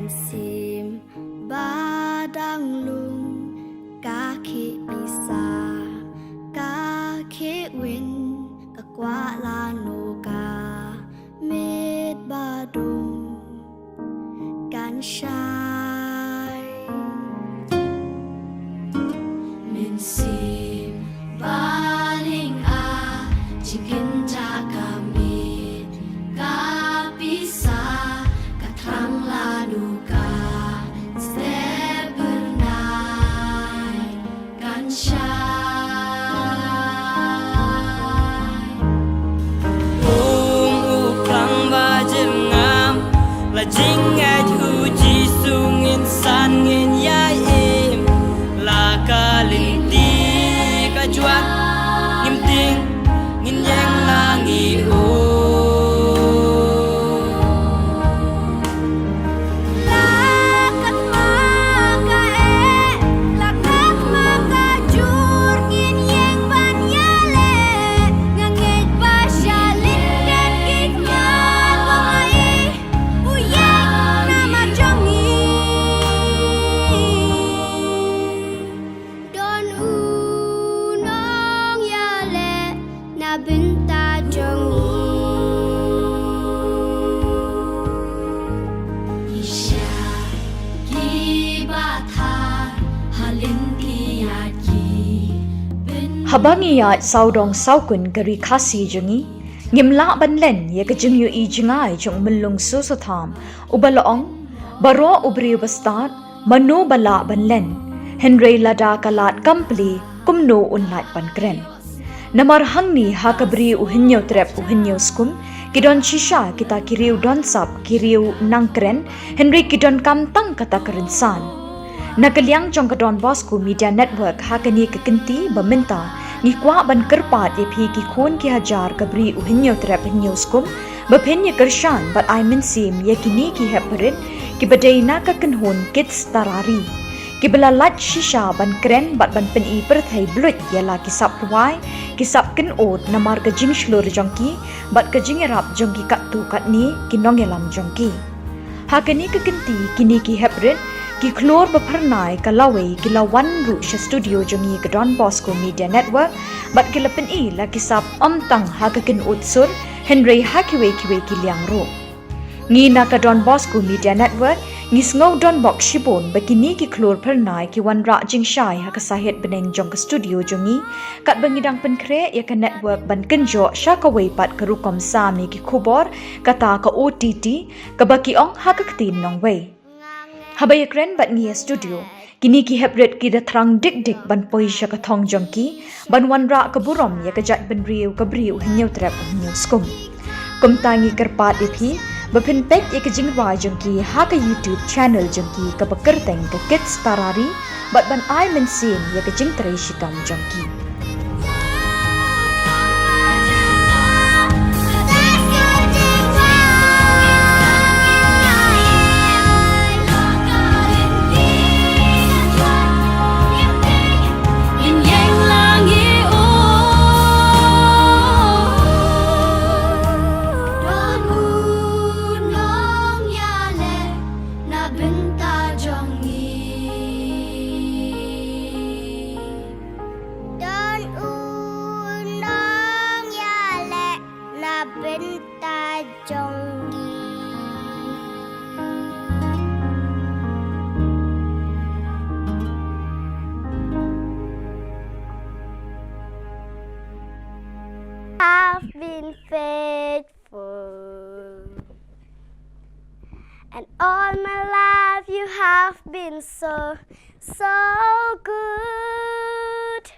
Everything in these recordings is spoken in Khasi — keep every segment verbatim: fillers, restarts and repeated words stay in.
Sim ba dang lung ka khih pisa, ka khih win, ka kwah lano ka miet ba dum kan shai. Mynsiem ba ling a jingkynjah ka miet ka pisa, ka thrang lano ka step bernai kan shai. Ung u prang ba jyrngam, la jingngeit u Jisu ngin san ngin ïai im. La ka lynti ka juak, ngim tieng, ngin ïeng la ngi u. La ka tma ka eh, la ka tma ka jur, ngin ïeng ban ïaleh. Nga ngeit ba sha lyndet ki kñia ba ngi u ïeng namar jong ngi. Don u nongïaleh na bynta jong ngi. Ngi shah kiba thar ha lynti ïa ki bynta. Haba ngi ïaid sawdong sawkun ka ri Khasi jong ngi, ngim lah ban len ïa ka jingïohi jngai jong u Myllung Soso Tham, uba la ong, baroh u briew ba stad, mano ba lah ban len, hynrei lada ka lad kam plie, kumno un lait ban kren. Namar hangne ha ka bri u Hynñiewtrep u Hynñiewskum, ki don shisha kita ki riew don sap, ki riew nang kren, hynrei ki don kam tang kata ka rynsan. Na ka liang jong ka Don Bosco Media Network, ha kane ka kynti ba mynta, ngi kwah ban kyrpad ïa phi ki khun ki hajar ka bri u Hynñiewtrep Hynñiewskum, ba phin ïa kyrshan bad ai mynsiem ïa kine ki hep barit, kiba dei na ka kynhun Kids Tarari, kiba la lait shisha ban kren bad ban pyni pyrthei bluit ïa la ki sap rwai, ki sap kynnoh namar ka jingshlur jong ki bad ka jingïarap jong ki katto katne ki nongïalam jong ki. Ha kane ka kynti kine ki hep rit, ki khlur ba phyrnai ka lawei ki la wan ruh sha studio jong ngi ka Don Bosco Media Network, bad ki la pyni la ki sap ym tang ha ka kynnoh sur, hynrei ha kiwei kiwei ki liang ruh. Ngi na ka Don Bosco Media Network, ngi sngew donbok shibun ba kine ki khlur phyrnai ki wanrah jingshai ha ka sahit bneng jong ka studio jong ngi, katba ngi dang pynkhreh ïa ka network ban kynjoh sha kawei pat ka rukom sam ïa ki khubor, kata ka O T T, kaba ki ong ha ka ktien nongwei. Haba ïakren bad ngi ha studio, kine ki hep rit ki da thrang dik dik ban poi sha ka thong jong ki, ban wanrah ka burom ïa ka jaitbynriew ka bri u Hynñiewtrep u Hynñiewskum. Kumta ngi kyrpad ïa phi ba phin peit ïa ka jingrwai jong ki ha ka YouTube channel jong ki kaba kyrteng ka Kids Tarari, bad ban ai mynsiem ïa ka jingtrei shitom jong ki. Na bynta jong ngi. Don u nongïaleh na bynta jong ngi. Have been faithful. And all my life you have been so, so good.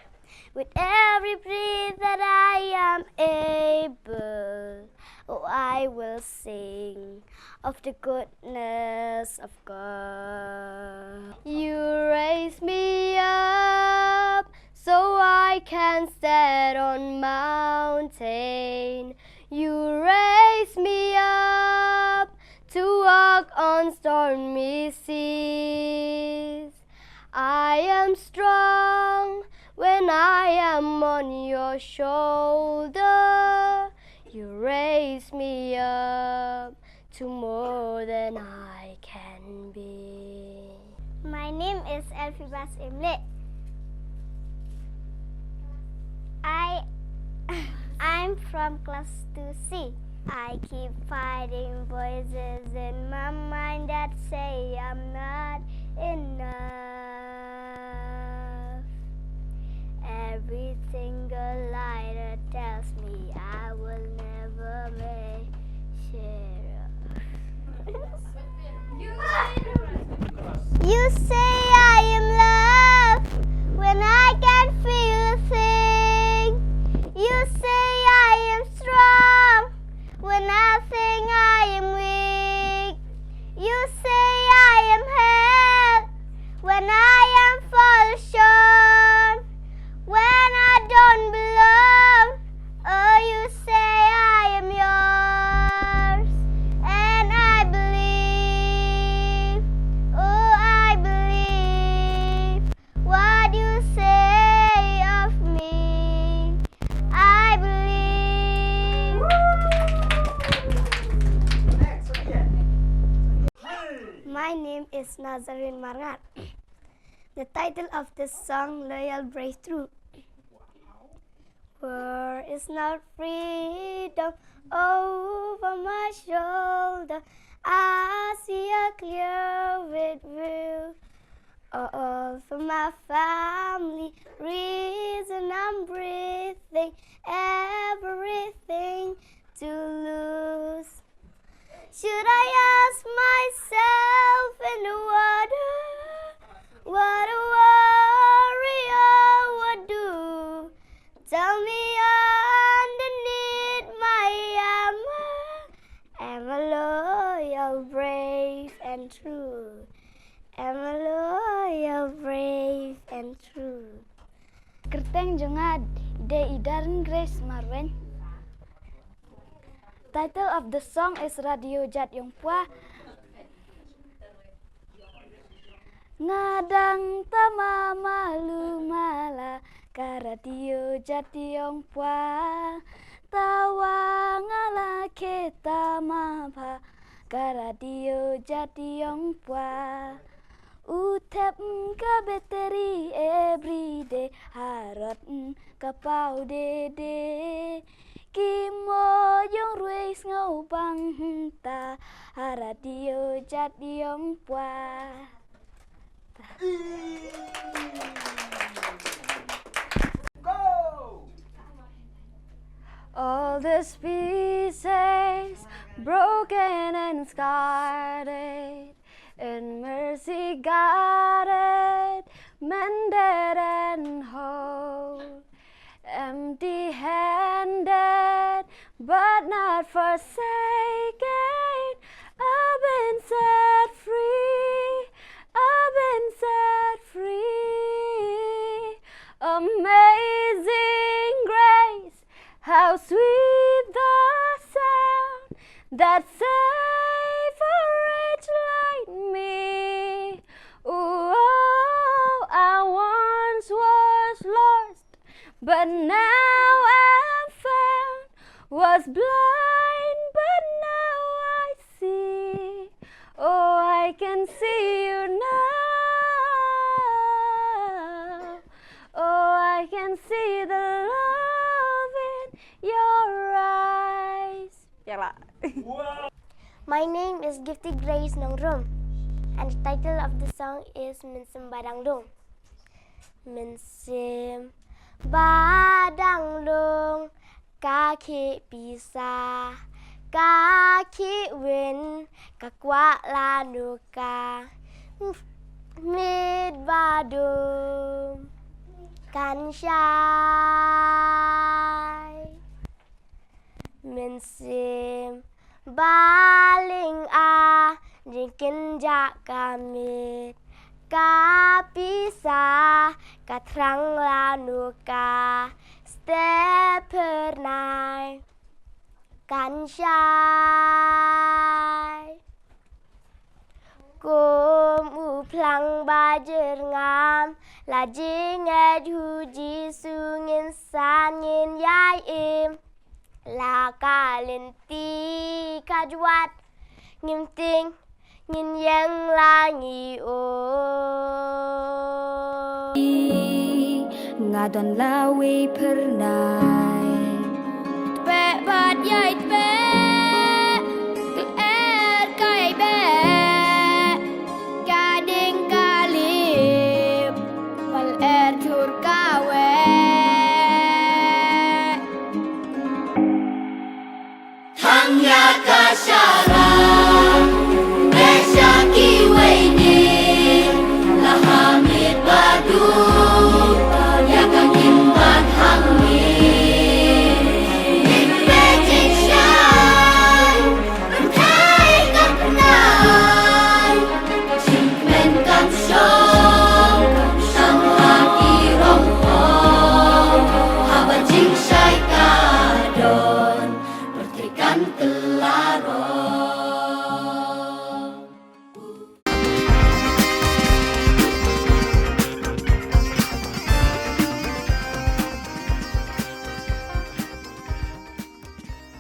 With every breath that I am able, oh, I will sing of the goodness of God. You raise me up so I can stand on mountain. You raise me up to walk on stormy seas. I am strong when I am on your shoulder. You raise me up to more than I can be. My name is Elphibas Imlek. I I'm from class two C. I keep fighting voices in my mind that say I'm not enough. Every single lie that tells me I will never measure up. You say I am love when I can't feel a thing. You say I am strong when I think I am weak. You say I am held when I am fall short, when I don't belong. Oh, you say I am yours, and I believe. Oh, I believe what you say of me. I believe. My name is Nazarene Marngat. The title of this song, Loyal, Brave, True. War is not freedom over my shoulder. I see a clear with view. All for my family, reason I'm breathing, everything to lose. Should I ask myself in the water, what a warrior would do? Tell me underneath my armor, am I loyal, brave and true? Am I loyal, brave and true? Kyrteng jong nga dei i Darren Grace Marwein. Title of the song is Radio Jationg Pwa. Nga dang tama malu mala ka Radio Jationg Pwa. Tawa nga la khe tama pha ka Radio Jationg Pwa. U thep ka battery everyday, harot ka paw dede. Ki mo jong ruis ngau bang ta ha Radio Jationg Pwa. All the pieces broken and scarred, in mercy guarded, mended and whole. Empty handed, but not forsaken. I've been set free. I've been set free. Amazing grace, how sweet the sound that saved a wretch like me. Oh, I once was lost, but now I'm found. Was blind, but now I see. Oh, I can see you now. Oh, I can see the love in your eyes. Yala. My name is Gifty Grace Nongrum, and the title of the song is Mynsiem Ba Dang Lung. Mynsiem ba dang lung, ka khih pisa, ka khih win, ka kwah la nu ka. Miet ba dum, kan shai. Mynsiem ba ling a, jingkin ja ka miet. Ka pisa, ka thrang la nu ka. Step per nai, kan shai. Kum u phlang ba jyrngam, la jingngeit hu Jisu ngin san ngin ïai im. La ka lynti ka jwat, ngim tieng, Ngin ïeng la ngi o. Nga don la wei phyrnai. Tpeh bad ïaid